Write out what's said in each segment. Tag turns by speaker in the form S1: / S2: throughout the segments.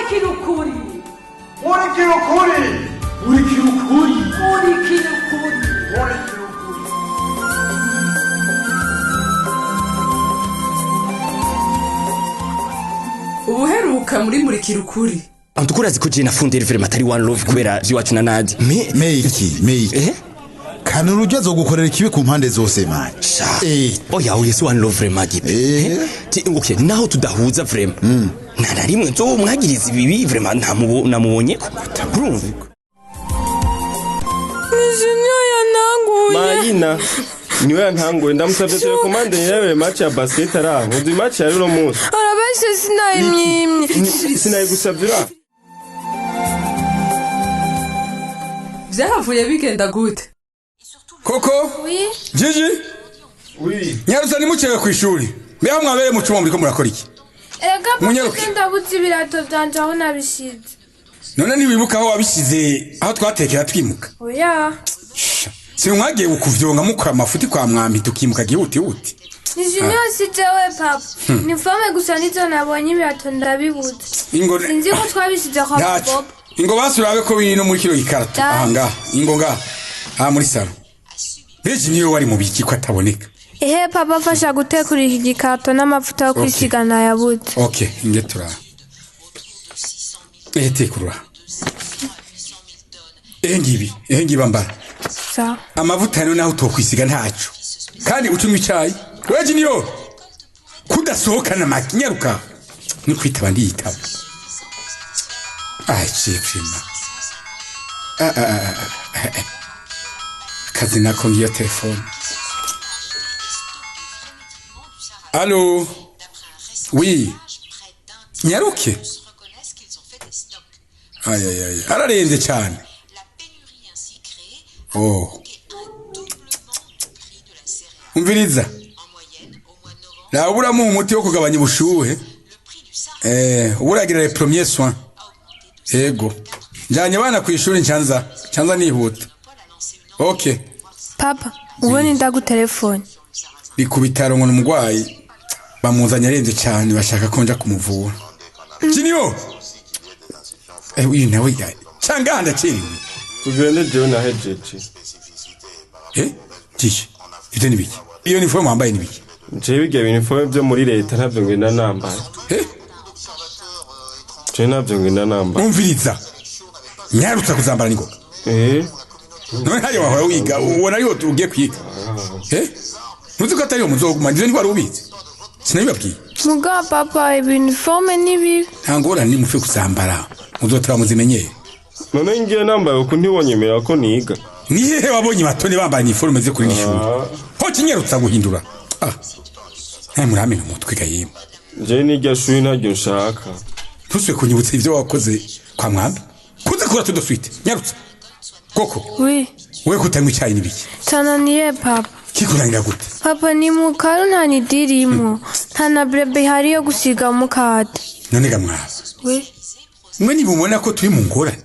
S1: Murikira ukuri.
S2: Murikira ukuri.
S3: Murikira ukuri.
S1: Murikira ukuri.
S2: Murikira ukuri.
S4: Ubuheruka muri Murikira Ukuri.
S5: Antukura ziko je nafundira vraiment atari one love kubera vyiwacu na Nadia.
S6: Me
S7: Meiki, meiki.
S5: Eh?
S7: Kanura ujya azogukorera ikibi ku mpande zose mani.
S5: Sha.
S7: Eh.
S5: Oya, oya, si one love vraiment gipe.
S7: Eh.
S5: Okay, naho tudahuza vraiment. Nta na rimwe nzo mwagiriza ibibi vraiment nta namubonye ko. Urumva?
S8: Junior yananguye.
S9: Mayina niwe yantanguye, ndamusabye telekomande nirabere match ya basket araho uzi match ya runo munsi.
S8: Arabeshe, sinayimwimye.
S9: Sinayigusabye ura.
S4: Vyahavuye bigenda gute?
S10: Koko.
S8: Oui.
S10: Jiji.
S9: Oui.
S10: Nyarusa, nimucewe ku ishuri. Mbeho mwabere mu cumba muriko murakora iki?
S8: Erega papa,
S10: Munyaruke.
S8: ndabuze ibirato vyanje aho nabishize.
S10: None ntiwibuka aho wabishize, aho twatekera twimuka?
S8: Oya.
S10: Si mwagiye kuvyonga mukora amafuti kwa mwami, tukimuka gihutihuti?
S8: Ni Junior, si jewe papa. Ni forme gusa nizo nabonye, ibirato ndabibuze.
S10: Ingo.
S8: Sinzi ko twabishize kwa
S10: Ntaco.
S8: Bob.
S10: Ingo basurabe ko biri no muri kino gikarato.
S8: Da.
S10: Aha ngaha, ingo ngaha aha muri salo. Beji niwe wari mu biki ko ataboneka?
S8: Ehe papa, fasha gutekura iki gikarato n'amavuta yo kwisiga nayabuze.
S10: Okay, inge turaba. Ehe, tekurura. Ehe ngibi, ehe ngibi, ambara.
S8: Sawa.
S10: Amavuta rero naho utokwisiga ntaco, kandi ucunywa icayi. Weje niyo kudasohokana maki, nyaruka ni kwitaba ndiyitaba. Ai chipima akazi nako. Ngiyo telefone. Allo, oui, nyaruke. Ay ay ay, ararenze cyane. Oh, umviriza, nawe uramuha umuti wo kugabanya ubushuhe. Uburagira les premiers soins. Ego, njanye abana ku ishuri, ncanza ncanza nihuta. Okay.
S8: Papa, ubone ndagutelefone.
S10: Ni ku bitaro ngo ni umurwayi bamuzanye arenze cyane, bashaka ko nja kumuvura. Jiniyo, uyu nawe cyangwa ndacerewe.
S9: Tugende, jewe nahejeje.
S10: Jiji, ibyo ni biki? Iyo ni fomu wambaye ni biki?
S9: Jewe ibyo uniforme byo muri leta ntabyo ngenda nambaye.
S10: Eh?
S9: Jewe ntabyo ngenda nambaye.
S10: Umviriza, nyarutsa kuzambara ningoga.
S9: Eh.
S10: None hariyo wahora wiga, ubona ariho ugiye kwiga? Ntuzi ko atariho muzoguma? Nivyo ntiwari ubizi? Sinabibabwiye?
S8: Muga papa, ibiniforme ni bibi.
S10: Nta ngorane, nimupfe kuzambara, muzoteba muzimenyere.
S9: None ngiye nambaye uku ntiwonyemera ko niga?
S10: Ni hehe wabonye batone bambaye iniforume zo kuri iri shuri? Ho kinyarutsa guhindura. Ah, muramena umutwe ga yemwe.
S9: Jewe n'irya shuri ntaryo nshaka.
S10: Ntusubire kunyibutsa ivyo wakoze kwa mwami kuze kura tudoswite. Nyarutsa koko.
S8: Oui.
S10: We kutanywa icyayi n'ibiki?
S8: Cananiye papa.
S10: Kikunanira gute?
S8: Papa, ni mukaru nta nidirimo, nta na brebe ihari yo gusiga mukate.
S10: None ga mwaba
S8: Oui.
S10: mwe nibumubona ko turi mu ngorane,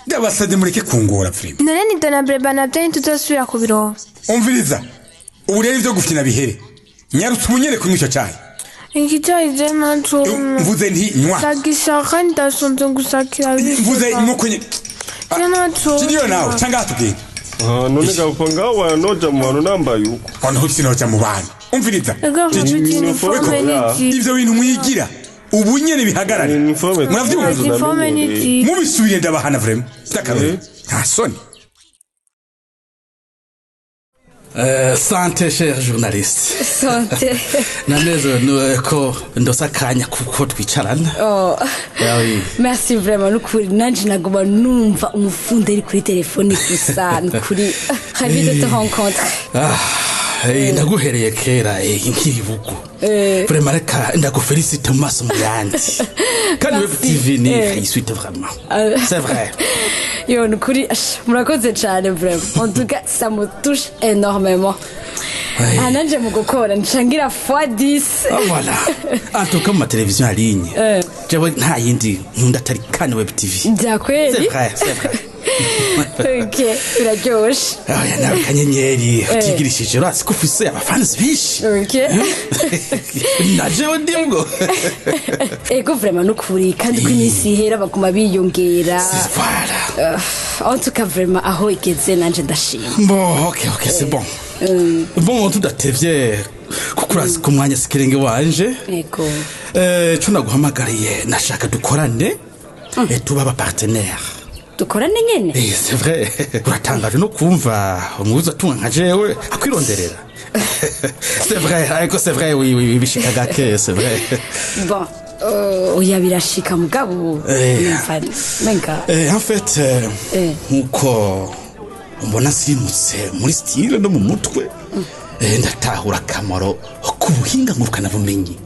S10: ndabasabye mureke kungora vraiment.
S8: None ni dona brebe navyo ntituzosubira kubironka.
S10: Umviriza, ubu rero ivyo gufyina bihere. Nyarutsa ubunyere kunywa ico cayi.
S8: Iki cyayi je ntaco.
S10: Mvuze nti nywa.
S8: Ndagishaka, ndasonze gusa kirabishe.
S10: Mvuze nywa kunye.
S8: Je ntaco.
S10: Kiriyo nawe cyangwa tugenda.
S9: Ah, none gapfa ngaho wanoja mu bantu nambaye uko?
S10: Ono sinoja mu bantu. Umviriza.
S8: Ega papa, uniforme ni nziza.
S10: Ivyo bintu mwigira ubu nyene bihagarare.
S9: Uniforme.
S10: Muravyumva?
S8: Uniforme ni nziza.
S10: Mubisubire ndabahana vraiment. By'akarorero. Nta soni.
S3: Santé, cher journaliste.
S11: Santé.
S3: Nanezerewe ko ndose akanya kuko twicarana.
S11: Oh.
S3: Ah oui.
S11: Merci vraiment, nukuri nanje naguma numva umufundi ari kuri telefone gusa, nukuri ravi de te rencontrer.
S3: Ah, ndaguhereye kera, nkiri bugo. Vraiment, reka ndagufelicite mu maso mu yandi. Kandi Web TV ni réussite vraiment. C'est vrai.
S11: Yo, nukuri ash, murakoze cyane vraiment. En tout cas, ça me touche énormément. Ah, nanje mu gukora ncangira fois 10.
S3: Ah, voilà. En tout cas, mu mateleviziyo en ligne, jewe nta yindi nkunda atari Kane Web TV.
S11: Bya kweli.
S3: C'est vrai, c'est vrai.
S11: Ok, biraryoshe.
S3: Oya nawe Kanyenyeri, utigirishije, urazi ko ufise abafansi benshi.
S11: Ok.
S3: Na jewe ndimwo.
S11: Ego, vraiment, nukuri, kandi ko iminsi ihera baguma biyongera.
S3: Voilà.
S11: En tout cas, vraiment, aho igeze nanje ndashima.
S3: Bon, ok, c'est bon. Bon, tudatevye, kuko urazi ko umwanya sikirenge wanje.
S11: Ego.
S3: Co naguhamagariye, nashaka dukorane, tuba aba partenaire.
S11: Dukorane nyene?
S3: C'est vrai, uratangaje no kumva umuhuza atunga nka jewe akwironderera. C'est vrai, ariko c'est vrai, oui, bishika gake, c'est vrai.
S11: Bon, oya, birashika, mugabo numva menga
S3: En fait, nkuko mbona nsirimutse muri style no mu mutwe, ndatahura akamaro k'ubuhinga ngurukanabumenyi.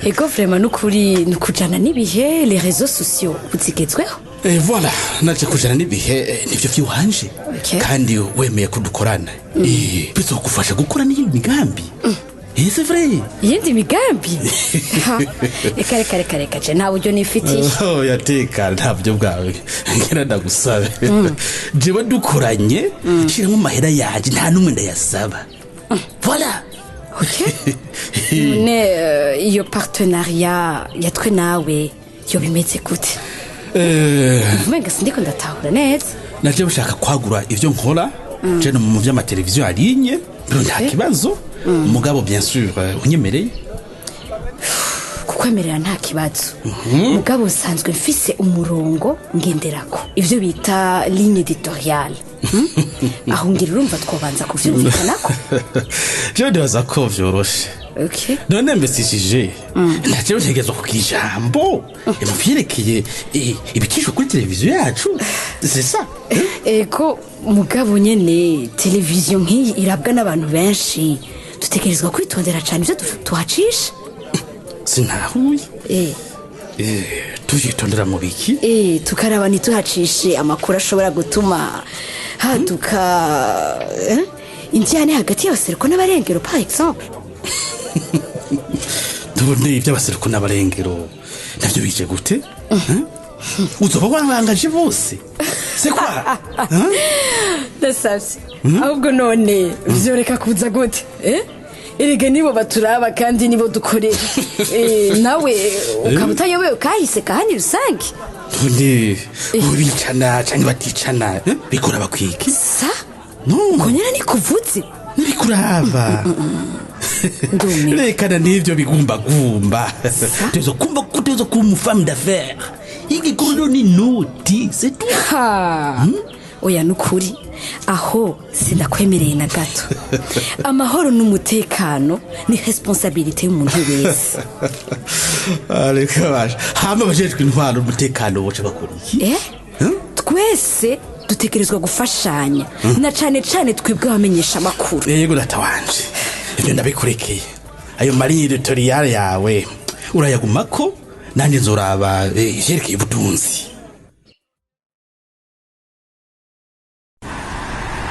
S11: Ego, vraiment, nukuri, nukujana n'ibihe, les réseaux sociaux buzigezweho.
S3: Voilà, naje kujana n'ibihe, nivyo vy'iwanje. Kandi wemeye kudukorana, bizogufasha gukora n'iyindi migambi. C'est vrai.
S11: Iyindi migambi? Ha, reka, reka, reka, reka, je nta buryo nifitiye.
S3: Oh, yatekana, nta buryo bwawe ngira ndagusabe. Jewe dukoranye, shiramo amahera yanje, nta n'umwe ndayasaba. Voilà.
S11: Ok, none iyo partenariat yatwe nawe yo bimeze gute? Umenga sindiko ndatahura neza.
S3: Naje bushaka kwagura ivyo nkora je no mu vy'amateleviziyo arinye, bro, nta kibazo, mugabo bien sûr unyemereye.
S11: Kukwemerera nta kibazo, mugabo nsanzwe mfise umurongo ngenderako, ivyo bita ligne éditoriale. Aho ngira urumva twobanza kuvyumvikanako.
S3: Jewe ndibaza ko vyoroshe. None mbesishije, najewe ntegerezwa kugira ijambo mu vyerekeye ibicishwa kuri televiziyo yacu, c'est ça.
S11: Ego, mugabo nyene televiziyo nk'iyi irabwa n'abantu benshi, dutegerezwa kwitondera cane ivyo tuhacisha.
S3: Sinahuye. Tuvyitondera mu biki?
S11: Tukaraba ntituhacishe amakuru ashobora gutuma haduka indyane hagati y'abaseruko n'abarengero, par exemple.
S3: None ivy'abaseruko n'abarengero navyo bije gute? Uzoba wabangaje bose, c'est quoi?
S11: Ndasavye, ahubwo none vyoreka kuza gute? Erega nibo baturaba kandi nibo dukorera. Nawe ukaba utayobewe kahise kahani rusange.
S3: None bicana canke baticana, bikora bakwiki?
S11: Sa
S3: No.
S11: Konyera nikuvuze.
S3: Ntibikuraba, rekana n'ivyo bigumbagumba. Tuzo kumva ko tuzo kuba umu femme d'affaires, igikuru ni noti, c'est tout.
S11: Ha. Oya, nukuri aho sindakwemereye na gato. Amahoro n'umutekano ni responsabilité y'umuntu wese.
S3: Ariko basha, hama abajejwe intwaro umutekano boca bakora iki?
S11: Twese dutegerezwa gufashanya, na cane cane twebwe abamenyesha amakuru.
S3: Yego data wanje, ibyo ndabikurekeye. Ayo mari éditoriale yawe urayagumako, nanjye nzoraba ivyerekeye ubutunzi.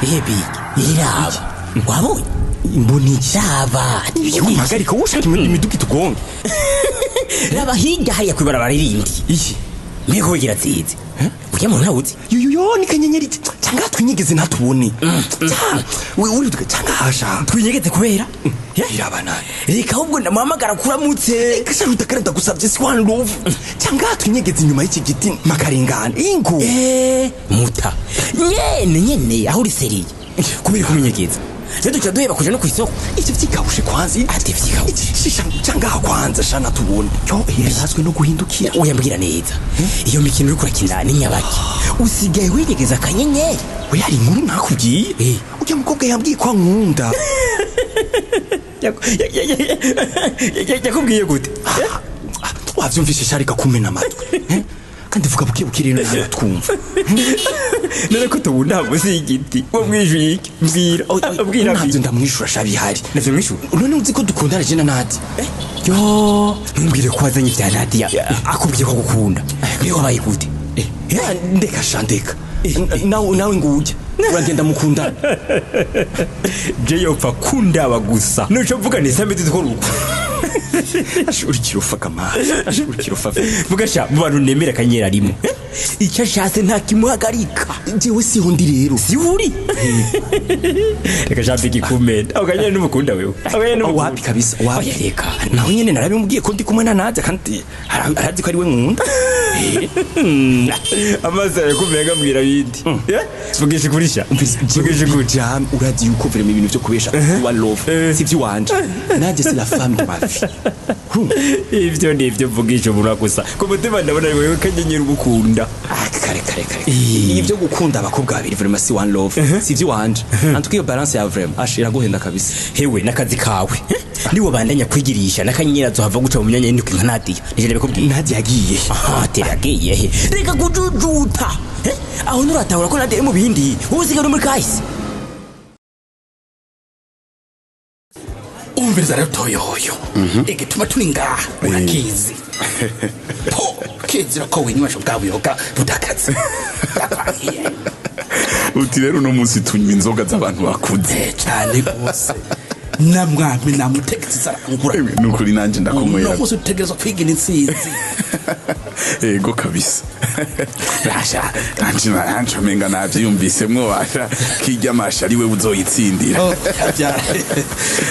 S6: Ihe bigi iraba, wabonye?
S5: Mbona iki?
S6: Raba.
S5: Mpagarika, wowe ushaka imiduga itugonge.
S6: Raba hirya hariya kwibarabara irindi.
S5: Iki?
S6: Mbega wigira nziza urya muntu ntawuzi?
S5: Yoyoyo, ni Kanyenyeri, cyangwa twinyegeze ntatubone. Uri cyangwa hasha.
S6: Twinyegeze kubera?
S5: Iraba nabi.
S6: Reka ahubwo ndamuhamagara kuramutse.
S5: Reka sha Rutakara, ndagusabye, si one love, cyangwa twinyegeze inyuma y'iki giti makarengane ingo.
S6: Muta nyene nyene aho uri sérieux kubera kumenyegeza, rero duca duheba kuja no kw'isoko.
S5: Ivyo vyikawushe kwanza.
S6: Ati vyikawushe?
S5: Shisha cyangwa kwanza shana tubone cyo yarazwe no guhindukira.
S6: Oya, mbwira neza, iyo mikino uriko urakina ni nyabaki? Usigaye winyegeza akanyenyeri?
S5: We, hari inkuru nakubwiye. Ujya mukobwa yambwiye ko ankunda.
S6: Yakubwiye gute?
S5: Wavyumvise sharika kumena amatwi. Kandi vuga buke buke rero twumva.
S6: None ko tubona munsi y'igiti, wo mwishuye iki? Mbwira, mbwira.
S5: Ntabyo ndamwishura sha, bihari.
S6: Navyo mwishuye?
S5: None uzi ko dukundana je na Nadia?
S6: Yo, ntumbwire ko wazanye ibya Nadia akubwiye ko agukunda. Niyo wabaye gute?
S5: Ndeka sha, ndeka. Nawe ngujya uragenda mukundana.
S6: Je yopfa kundaba gusa, nuco mvuga ni sambe dukora uko.
S5: Ashuri kirufa kama, ashuri kirufa.
S6: Vuga sha, mu bantu nemera Kanyenyeri arimo. Icyo ashatse nta kimuhagarika.
S5: Jewe siho ndi rero.
S6: Si uri. Reka sha bigi kumenda. Aho Kanyenyeri n'umukunda wewe. Aho Kanyenyeri n'umukunda.
S5: Wapi kabisa, wapi.
S6: Oya reka.
S5: Naho nyene narabimubwiye ko ndi kumwe na Nadia kandi arazi ko ari we nkunda.
S6: Amaso yawe kumenga mbwira bindi. Vugisha ukuri sha.
S5: Vugisha ukuri. Jam, urazi yuko vraiment ibintu vyo kubesha one love si ivy'iwanje. Nadia c'est la femme de ma vie.
S6: Ivyo ni ivyo mvugisha umunwa gusa. Ku mutima ndabona ari wewe Kanyenyeri ugukunda.
S5: Ah, kare kare kare. Ivyo gukunda abakobwa babiri vraiment si one love si ivy'iwanje. En tout cas iyo balance ya vraiment ash iraguhenda kabisa.
S6: Hewe n'akazi kawe. Niwo bandanya kwigirisha na Kanyenyeri azohava guca mu myanya y'intoki nka Nadia. Nije ndabikubwiye.
S5: Nadia yagiye.
S6: Aha, tera yagiye he. Reka kujujuta. Aho nuratahura ko Nadia ari mu bindi. Wowe usigaye uri muri kahise.
S3: Umviriza rero toyoyo, igituma turi ngaha urakizi po kizira ko winywesha bwa buyoga budakaze. Ndakwankiye.
S12: Uti rero uno munsi tunywa inzoga z'abantu bakuze.
S3: Cyane rwose, namwami namutegetse zarangura.
S12: Nukuri nanje ndakunywera.
S3: Uno munsi utegerezwa kwigira intsinzi.
S12: Ego kabisa. Rasha nanje nanje umenga navyiyumvisemwo basha kirya masha ari we uzoyitsindira.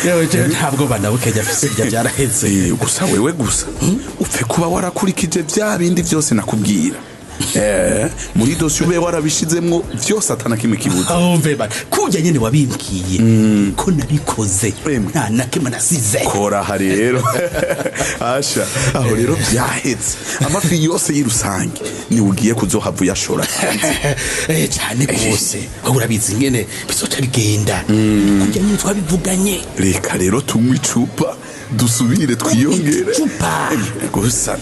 S3: Yewe, jewe ntabwo banabukenya afise, irya byaraheze.
S12: Gusa wewe gusa upfe kuba warakurikije vya bindi vyose nakubwira. Muri dosiye ube warabishizemwo vyose atana kimwe kibuze.
S3: Umve ba kurya nyene wabimbwiye ko nabikoze, nta na kimwe nasize.
S12: Kora aha rero asha, aho rero vyaheze, amafi yose y'irusange ni ugiye kuzohava uyashora.
S3: Cyane rwose, wowe urabizi ingene bizoca bigenda kurya nyene twabivuganye.
S12: Reka rero tunywe icupa dusubire twiyongere gusa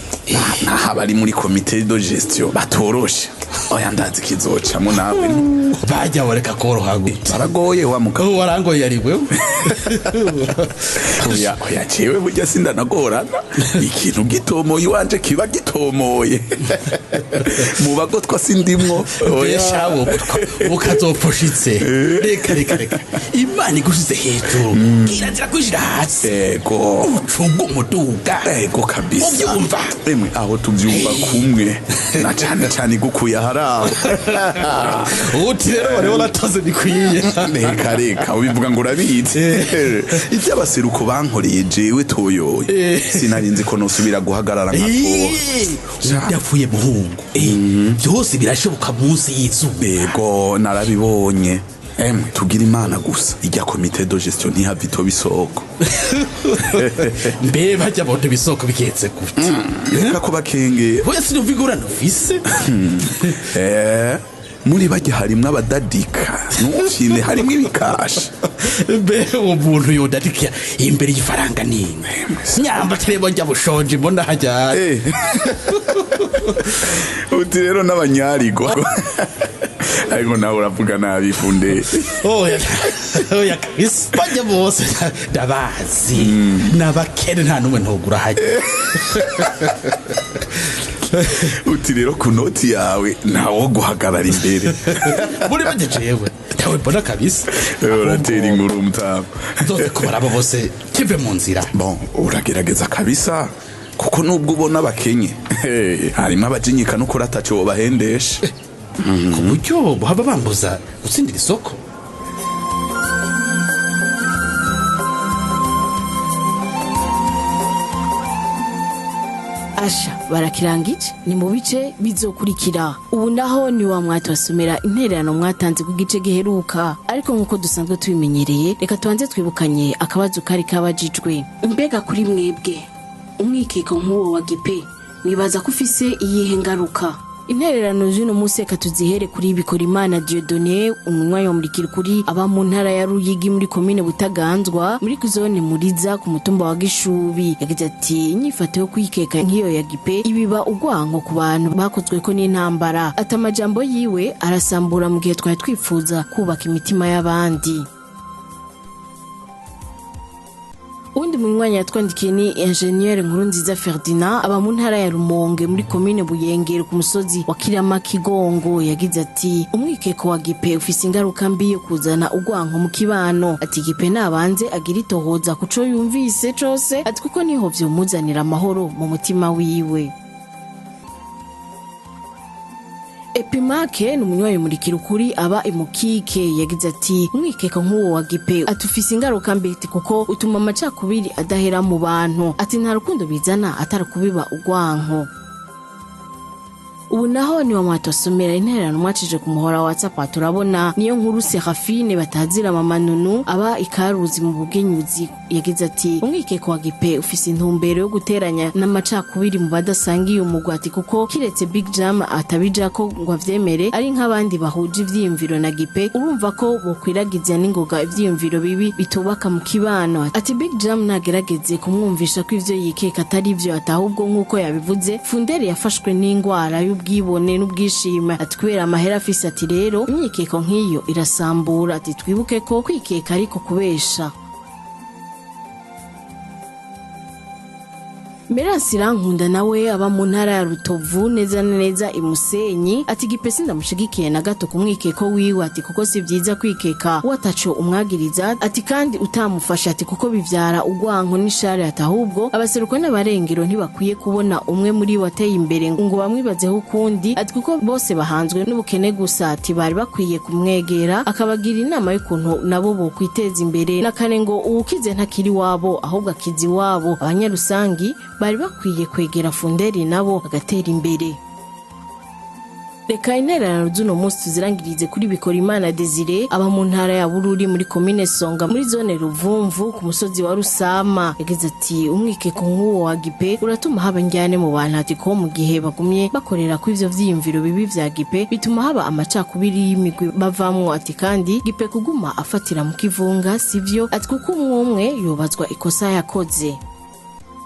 S12: naho abari muri komite de gestion batoroshe. Oya, ndazi kizocamo nawe.
S3: Bajya bareka koroha gute?
S12: Baragoye wa mugabo.
S3: Warangoye ari wewe.
S12: Oya oya, jewe burya sindanagorana, ikintu gitomoye iwanje kiba gitomoye, mu bagotwa sindimwo.
S3: Oya shawo, ukazopfushitse. Reka reka reka, Imana igushize hejuru kirazira kwishira hasi.
S12: Ego.
S3: Ucunga umuduga.
S12: Ego kabisa.
S3: Ubyumva?
S12: Emwe, aho tubyumva kumwe, na cane cane igukuye aharaho.
S3: Uti rero wari waratoze bikwiye.
S12: Reka reka, ubivuga ngo urabizi. Iby'abaseruko bankoreye jewe toyoye, sinari nzi ko nosubira guhagarara nka toha.
S3: Yapfuye muhungu, byose birashoboka munsi y'izuba.
S12: Ego, narabibonye. Emwe, tugira Imana gusa ijya komite de gestion ntihava itoba isoko.
S3: Mbe bajya bote bisoko bigetse gute?
S12: Reka ko bakenge.
S3: Oya, sinumva ingorane ufise.
S12: Muri bajya harimwo abadadika ntushine, harimwo ibikasha.
S3: Mbe uwo muntu yodadika imbere y'ifaranga nimwe nyamba tarebo njya bushonje mbona hajya.
S12: Uti rero n'abanyarigwa, ariko nawe uravuga nabi funde.
S3: Oya oya kabisa, bajya bose ndabazi n'abakene, nta n'umwe ntugura hajya.
S12: Uti rero ku noti yawe ntawo guhagarara imbere.
S3: Muri bajya jewe ntawe mbona kabisa.
S12: Uratera inkuru mutama.
S3: Nzoze kubaraba bose kive mu nzira.
S12: Bon, uragerageza kabisa, kuko nubwo ubona abakenye harimo abajinyika no kurata ataco bahendesha.
S3: Ku buryo buhava bambuza gutsindira isoko.
S11: Asha barakirangije ni mu bice bizokurikira. Ubu naho ni wa mwatubasomera intererano mwatanze ku gice giheruka, ariko nk'uko dusanzwe tubimenyereye reka tubanze twibukanye akabazo kari kabajijwe. Mbega kuri mwebwe umwikeko nk'uwo wa gipe mwibaza ko ufise iyihe ngaruka? Intererano z'uno munsi reka tuzihere kuri Bikorimana Dieudonné, umunywanyi wa Murikira Ukuri aba mu ntara ya Ruyigi muri komine Butaganzwa muri zone Muriza ku mutumba wa Gishubi. Yagize ati inyifato yo kwikeka nk'iyo ya gipe ibiba urwanko ku bantu bakozweko n'intambara. Ati amajambo yiwe arasambura mu gihe twari twifuza kubaka imitima y'abandi. Uwundi munywanyi yatwandikiye ni Ingenieur Nkurunziza Ferdinand, aba mu ntara ya Rumonge muri komine Buyengero ku musozi wa Kirama Kigongo. Yagize ati umwikeko wa Gipe ufise ingaruka mbi yo kuzana urwanko mu kibano. Ati Gipe nabanze agira itohoza kuco yumvise cose, ati kuko niho vyomuzanira amahoro mu mutima wiwe. Epimake ni umunywanyi murikira ukuri aba imukike. Yagize ati umwikeko nk'uwo wa Gipe atufise ingaruka mbi, ati kuko utuma amacakubiri adahera mu bantu, ati nta rukundo bizana atari kubiba urwanko. Ubu naho ni wa mwatosomera intererano mwacije ku muhora wa WhatsApp. Turabona niyo nkuru Serafine batazira mama Nunu, aba ikaruzi mu bugenyuzi. Yagize ati umwikeko wa Gipe ufise intumbero yo guteranya n'amacakubiri mu badasangiye umugwati, kuko kiretse Big Jam atabijako ngo avyemere ari nk'abandi bahuje ivyiyumviro na Gipe, urumva ko bokwiragiza n'ingoga ivyiyumviro bibi bitubaka mu kibano. Ati Big Jam nagerageze kumwumvisha ko ivyo yikeka atari ivyo, atahubwo nk'uko yabivuze Funderi yafashwe n'ingwara y'ubwibone n'ubwishime, ati kubera amahera afise. Ati rero imyikeko nk'iyo irasambura, ati twibuke ko kwikeka ariko kubesha. Merasi Rankunda nawe aba mu ntara ya Rutovu neza na neza imusenyi. Ati Gipe sindamushigikiye na gato ku mwikeko wiwe, ati kuko si vyiza kwikeka wataco umwagiriza, ati kandi utamufasha, ati kuko bivyara urwanko n'ishari, ati ahubwo abaseruko n'abarengero ntibakwiye kubona umwe muri bo ateye imbere ngo bamwibazeho ukundi, ati kuko bose bahanzwe n'ubukene gusa, ati bari bakwiye kumwegera akabagira inama y'ukuntu nabo bokwiteza imbere, na kare ngo uwukize ntakiri wabo ahubwo akiza iwabo. Abanyarusangi bari bakwiye kwegera Funderi nabo bagatera imbere. Reka intererano z'uno munsi tuzirangirize kuri Bikorimana Desire, aba mu ntara ya Bururi muri komine Songa muri zone Ruvumvu ku musozi wa Rusama. Yagize ati umwikeko nk'uwo wa Gipe uratuma haba njyane mu bantu, ati ko mu gihe bagumye bakorera ku ivyo vyiyumviro bibi vya Gipe bituma haba amacakubiri y'imigwi bavamwo, ati kandi Gipe kuguma afatira mu kivunga sivyo, ati kuko umwe umwe yobazwa ikosa yakoze.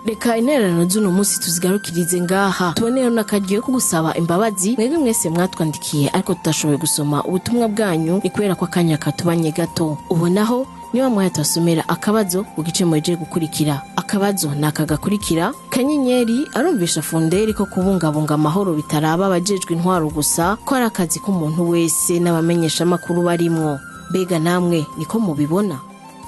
S11: Reka intererano z'uno munsi tuzigarukirize ngaha, tuboneyeho n'akaryo ko gusaba imbabazi mwebwe mwese mwatwandikiye ariko tutashoboye gusoma ubutumwa bwanyu, ni kubera ko akanya katubanye gato. Ubonaho niba mwayatosomera akabazo ku gice mweje gukurikira. Akabazo ni aka gakurikira: Kanyenyeri arumvisha Funderi ko kubungabunga amahoro bitaraba abajejwe intwaro gusa, ko ari akazi k'umuntu wese n'abamenyeshamakuru barimwo. Mbega namwe niko mubibona?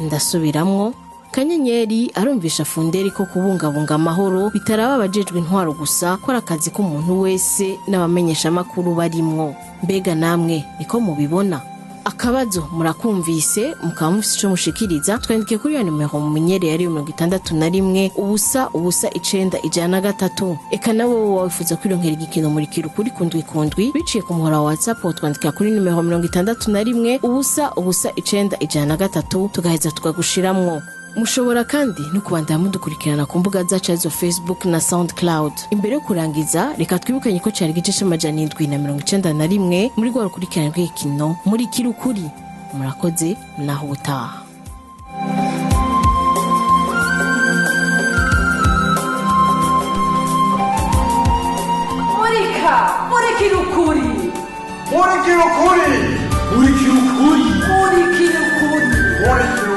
S11: Ndasubiramwo: Kanyenyeri arumvisha Funderi ko kubungabunga amahoro bitaraba abajejwe intwaro gusa, ko ari akazi k'umuntu wese n'abamenyeshamakuru barimwo. Mbega namwe niko mubibona? Akabazo murakumvise, mukaba mufise ico mushikiriza, twandike kuri ya nimero mumenyereye ariyo 61 0 0 9 103. Eka nawe wowe wifuza kwironkera igikino murikira ukuri kundwi kundwi biciye ku muhora wa WhatsApp, twandika kuri nimero 61 0 0 9 103, tugaheza tukagushiramwo. Mushobora kandi no kubandanya mudukurikirana ku mbuga zacu arizo Facebook na SoundCloud. Imbere yo kurangiza, reka twibukanye ko cari igice c'791 muri rwa rukurikirane rw'igikino Murikira Ukuri. Murakoze, naho ubutaha.
S1: Murika murikira ukuri.
S2: Murikira ukuri. Murikira ukuri.
S1: Murikira ukuri.
S2: Murikira